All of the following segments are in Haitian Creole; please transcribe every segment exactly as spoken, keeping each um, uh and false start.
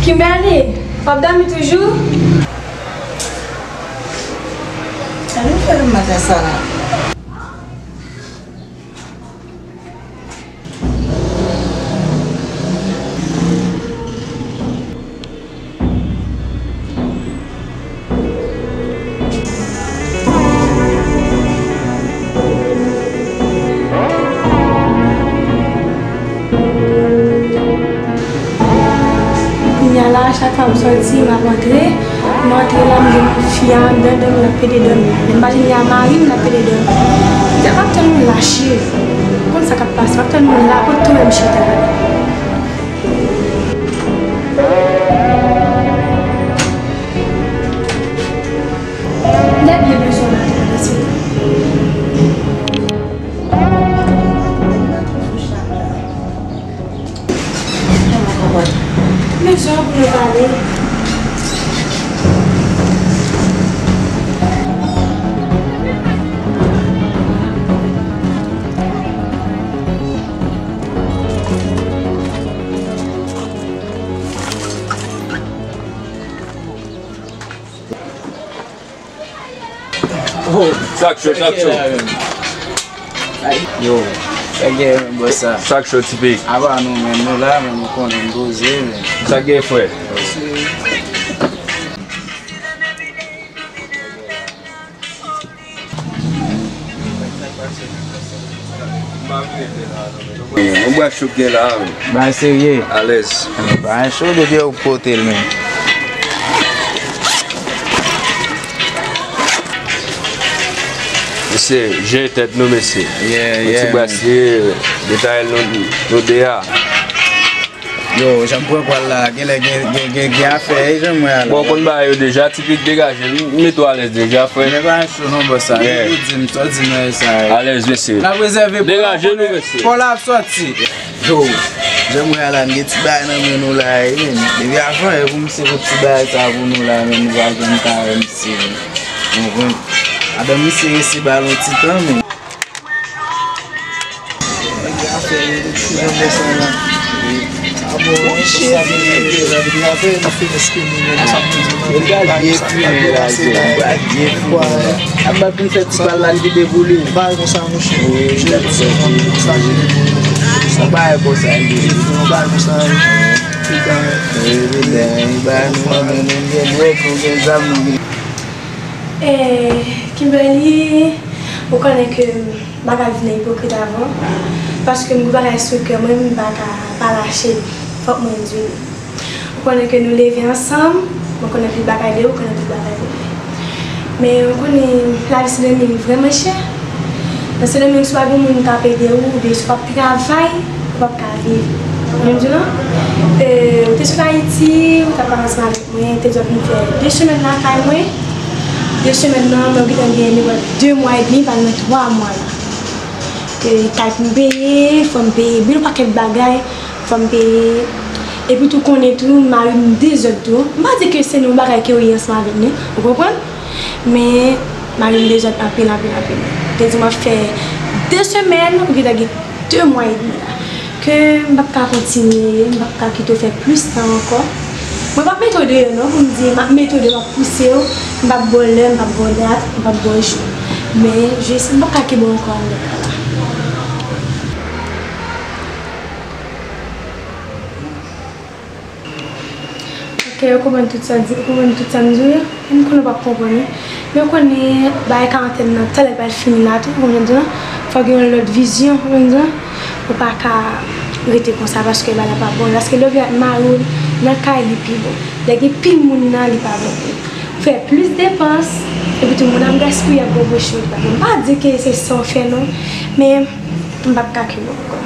Kimberly, w ap dòmi toujou? Sa nou fè nan maten sa la? Kounye a la, chak fwa m sòti, m ap antre. M antre la, m jwenn fi a anndan dòmi, l ap pede dòmi. Lè m pa jwenn li a mari m, l ap pede dòmi. Djab ap tann m la, cheri. Ou konn sa k ap pase, m ap tann moun la, pot tou menm chita la. Lè byen bezwen la, tande se. Men jan pou nou pale. Sa k cho, sa k cho. Yo, sa k gen, men, bòs sa. Sa k cho, Tipi. Apa nou menm, nou la, men nou konnen n poze, men. Sa k gen, frè? Yon bwa cho k gen la, men. Bagay serye. Alèz. Bagay cho depi ou pote l, men. Mesye, jere tèt nou, mesye. Yeah, yeah, ti brasye, detay nou, nou de a. Yo, jan m pran pwal la, genlè gen, gen, gen, gen afè, e jan m wè a la. Bon, w konn bagay yo deja, Tipi, degaje, m mete w alèz deja, frè. Men pa cho non, bòs sa. Yeah. Ou di m, sa w di m sa. Alèz, mesye. N ap rezève pou degaje nou, mesye. Pou l ap sòti. Yo, jan m wè a la, n gen ti bagay nan men nou la, e, men. Depi avan, e pou misye pot ti bagay sa pou nou la, men nou pa janm ka wè misye, men. Ou konprann? Adan misye resi ba l yon ti tan, men. Ap bat pou n fè ti bal la, n kite pou li. Bagay konsa, monchè. Yon bagay konsa, li. Yon bagay konsa, li. Evident, bagay nou renmen, nou gen dwèt, nou gen zam, nou gen. Eh, Kimberly, ou konnen ke m pa ka vin ipokrit avè w, paske m gen bagay sou kè mwen, m pa ka pa lache li. Fòk mwen di w li. Ou konnen ke nou leve ansanm, mwen konnen anpil bagay de ou, ou konnen anpil bagay de mwen. Men ou konnen lavi Sendomeng vrèman chè. Nan Sendomeng, si w pa gen moun k ap ede w, oubyen si w p ap travay, ou p ap ka viv. Ou konprann m di w lan? E, ou te sot Ayiti, ou t ap ansanm avèk mwen, te di w ap vin fè de semèn lakay mwen. De semèn nan, men ou gentan gen nenpòt de mwa edmi, pral nan twa mwa la. E, kay pou m peye, fò m peye bil, yon pakèt bagay, fò m peye. Epi tou konnen tou, mari m dezòd tou. M pa di ke se yon bagay ke ou ye ansanm avè m, non, ou konprann? Men, mari m dezòd anpil, anpil, anpil. Te di m ap fè de semèn, ou gentan gen de mwa edmi la. Ke m p ap ka kontinye, m p ap ka kite w fè plis tan ankò. Mwen p ap mete w deyò non, pou m di m ap mete w deyò, m ap pouse w, m p ap ba w lè, m p ap ba w dat, m p ap ba w jou. Men, jis, m p ap ka kenbe w ankò anndan kay la. Ok, ou konprann tout sa di, ou konprann tout sa m di w yo? M konnen w p ap konprann, wi. Men ou konnen bagay karantèn nan, talè pral fini la tou, ou konprann tou, non? Fò gen yon lòt vizyon, ou konprann tou, non? Ou pa ka rete konsa paske bagay la pa bon. Paske lè w viv ak mari w nan kay, li pi bon. Lè gen pil moun nan, li pa bon. Ou fè plis depans, epi tou moun ap gaspiye, ap reproche w, li pa bon. M pa di ke se sa w fè, non, men M p ap ka kenbe w ankò.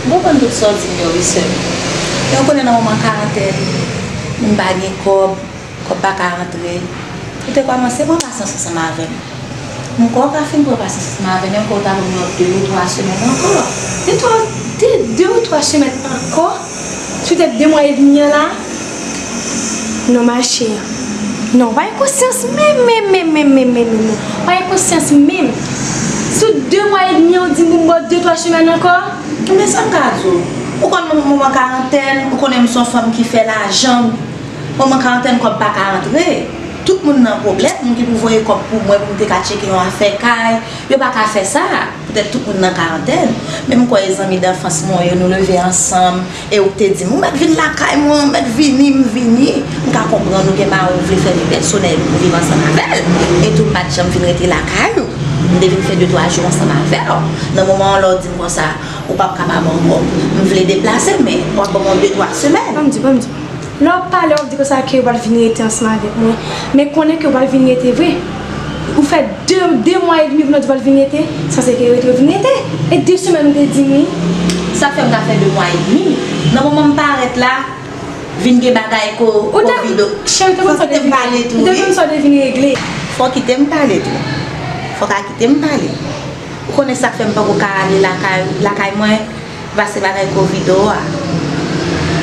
M konprann tout sa w di m yo, wi, sè m. Men w konnen nan moman karantèn, moun pa gen kòb, kòb pa ka rantre. Ou te kòmanse pran pasyans ansanm avè m. M kwè w ka fin pran pasyans ansanm avè m, men m kwè w ta ban m yon de ou twa semèn ankò. De twa, de, de ou twa semèn ankò? Sou tèt de mwa edmi an la? Non, ma chère. Non, w pa gen konsyans menm, menm, menm, non. W pa gen konsyans menm. Sou de mwa edmi an, ou di m pou m ba w de, twa semèn ankò? Men sa m ka di w. Ou konn mwen, mwen karantèn, ou konnen m se yon fanm ki fè lajan. Mwen, mwen karantèn, kòb pa ka rantre. Tout moun nan pwoblèm, moun ki pou voye kòb pou mwen, pou m te ka tcheke yon afè kay, yo pa ka fè sa. Poutèt tout moun nan karantèn. Men m kwè e zanmi danfans mwen yo, nou leve ansanm, e ou k te di m, ou mèt vin lakay mwen, ou mèt vini, m vini. M ka konprann ou gen mari ou vle fè vi pèsonèl pou viv ansanm avè l. E tou m pa t janm vin rete lakay ou. M te vin fè de twa jou ansanm avè w. Nan moman an, lè w di m konsa, ou p ap kapab ankò. M vle deplase, men w ap ban m yon de twa semèn. Ban m di, ban m di. Lè w ap pale, w ap di konsa ke w pral vin rete ansanm avèk mwen. Men konnen ke w pral vin rete vre. Ou fè de, de mwa edmi pou w di w pral vin rete. Sanse ke rete, w vin rete. E de semèn ou te di m wi. Sa fè m ka fè de mwa edmi. Nan moman m parèt la, vin gen bagay ko, ou te, kovid. Cheri, ou te konn sa w te vin, ou te konn sa w te vin regle. Fò w kite m pale tou. Fò w ka kite m pale. Ou konnen sa k fè m poko ka ale lakay, lakay mwen, pase bagay kovid a,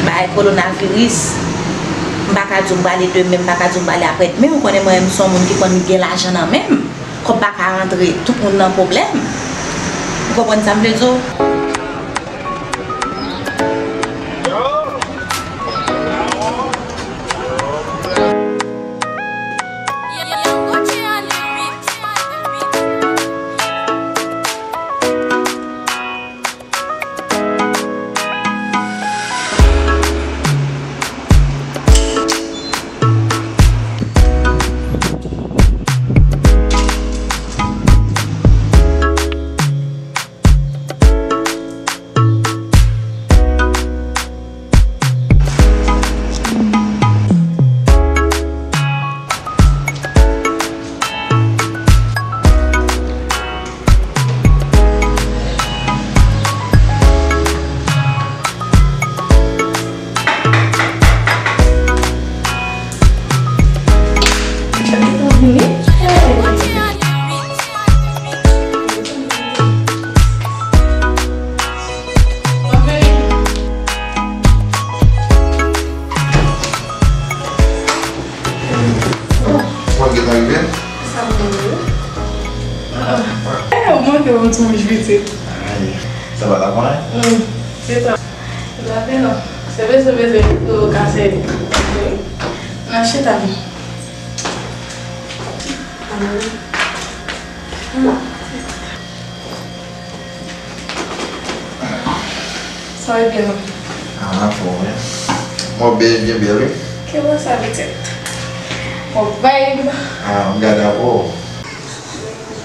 bagay kowonaviris. M pa ka di w m prale demen, m pa ka di w m prale aprè demen. Ou konnen mwen, m se yon moun ki konn gen lajan nan men m. Kòb pa ka rantre, tout moun nan pwoblèm. Ou konprann sa m vle di w? Mwen gentan rive. Sa mwen ye. Ah. Eh, ou manke yon ti mouch pitit. Ay, sa pa la konnen? Hmm, se sa. Lape non. Se bese, bese, tou kase. Nan chita non. Sa va byen non. Ah, fò wi. Mwen byen, byen bèl wi. Kèlè sa petèt? Bon vibe. Ah, m gade avè w.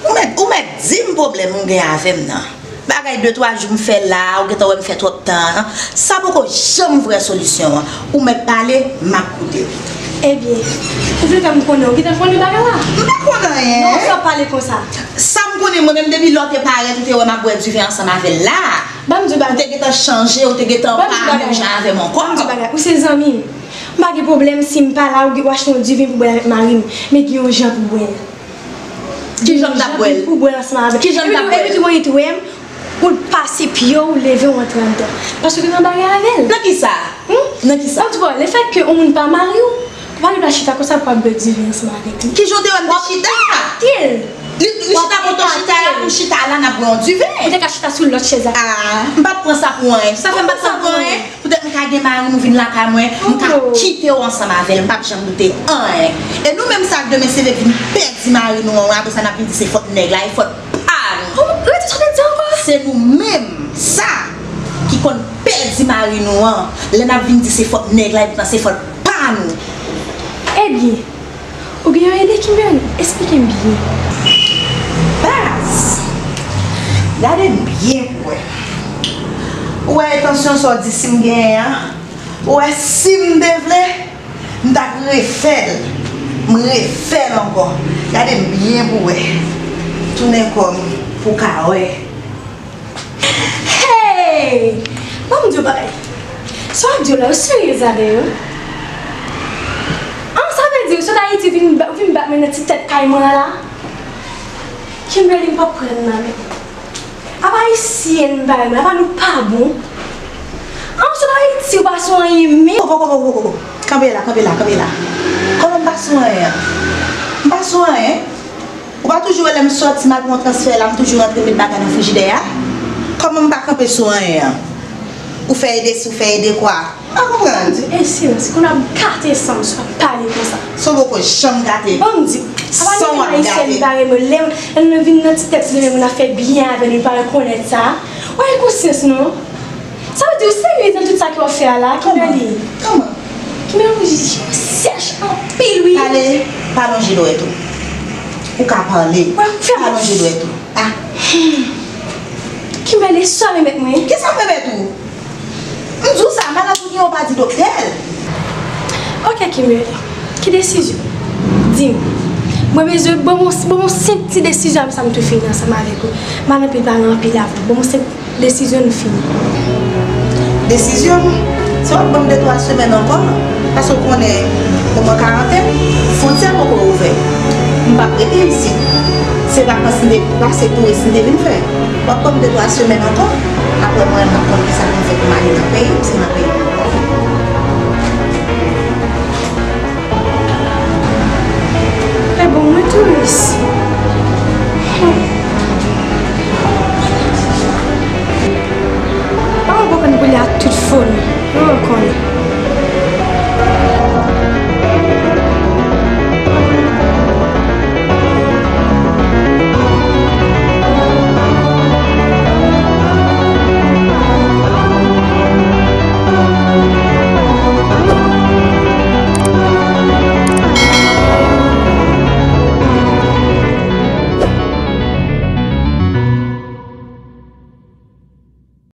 Ou mèt, ou mèt di m pwoblèm ou gen avè m nan. Bagay de twa jou m fè la, ou gentan wè m fè twòp tan. Sa poko janm vrè solisyon an. Ou mèt pale, m ap koute w. Ebyen, ou vle fè m konnen, ou gentan konnen bagay la? M pa konn anyen. Non, sa w pale konsa. Sa m konnen, mwen menm, depi lè w te parèt, ou te wè m ap bwè diven ansanm avè l la. Ban m di w bagay. Ou te gentan chanje, ou te gentan pa menm jan avè m ankò. Ban m di w bagay. Ou se zanmi m. M pa gen pwoblèm si m pa la, ou gen, ou achte yon diven pou bwè l avèk mari m. Men gen yon jan pou bwè l. Ki jan m t ap bwè l? Pou bwè l ansanm avè l. Ki jan m t ap bwè l? Epi tou, epi tou, epi tou, ou pase pye w, ou leve w antre anndan. Paske w te nan bagay avè l. Nan kisa? Hmm? Nan kisa? An tou ka, lefètke yon moun pa mari w, ou pa gen dwa chita konsa pou w ap bwè diven ansanm avèk li. Ki jan w te wè m te chita? W ap epate l. Li, li chita kote w chita a, m chita la, n ap bwè yon diven. Ou te ka chita sou lòt chèz la. Ah, m p ap pran sa pou anyen. Sa fè m p ap pran sa pou anyen. Poutèt m ka gen mari m, ou vin lakay mwen, m ka kite w ansanm avè l, m p ap janm doute anyen. E nou menm sa k demen se lè vin pèdi mari nou an, apre sa n ap vin di se fòt nèg la, e fòt pa nou. Rete sa w te di ankò. Se nou menm sa ki konn pèdi mari nou an, lè n ap vin di se fòt nèg la, epoutan se fòt pa nou. Ebyen, ou gen yon ide, Kimberly? Esplike m byen. Baz, gade m byen pou wè. Ou wè entansyon sa w di si m genyen an? Ou wè si m te vle, m t ap refè l. M refè l ankò. Gade m byen pou wè. Tounen kò m pou w ka wè. Hey! Ban m di w bagay. Sa w ap di yo la, ou serye avè yo? An, sa vle di ou sot Ayiti vin ba-, vin bat mwen nan ti tèt kay mwen an la? Kimberly, m p ap pran nan men. Apa Ayisyen m pa renmen, apa nou pa bon? An, ou sot Ayiti, ou pa sou anyen menm. Kobo, kobo, kobo, kobo. Kanpe la, kanpe la, kanpe la. Kòman m pa sou anyen an? M pa sou anyen. Ou pa toujou wè lè m sòti, m al pran yon transfè la, m toujou rantre met bagay nan frijidè a? Kòman m pa kanpe sou anyen an? Ou fè ede si, ou fè ede kwa? M pa konprann. Ban m di w, e silans, kounye a w ap gate san m si w ap pale konsa. San w poko janm gate. Ban m di w, apa nèg ayisyèn li pa renmen w, lè l vin nan ti tèt li menm, moun ap fè byen avè l, li pa rekonèt sa. Ou gen konsyans non? Sa vle di w serye nan tout sa ke w ap fè a la, Kimberly? Kòman? Kimberly, je w sèch anpil wi. Pale, pa lonje dwèt ou. Ou ka pale. Wè, ou fè. Pa lonje dwèt ou. Ah. Kimberly, sa w remèt mwen? Kisa m remèt ou? M di w sa, m pa nan pou gen yon pati doktè. Ok, Kimberly. Ki desizyon? Di m. Mwen bezwen, ban m yon, ban m yon senp ti desizyon, apre sa m tou fini ansanm avèk ou. M pa nan anpil pale anpil avè w. Ban m yon senp desizyon, nou fini. Desizyon m? Si w ap ban m de twa semèn ankò, paske w konnen moman karantèn, fwontyè poko ouvè. M p ap rete isit. Se vakans m te pase, touris m te vin fè. W ap ban m de twa semèn ankò, apre mwen, m ap konn kisa pou m fè pou m ale nan peyi m, si nan peyi m ankò. E bon, mwen touris. Mwen konprann pou li a tout foli. Mwen konn.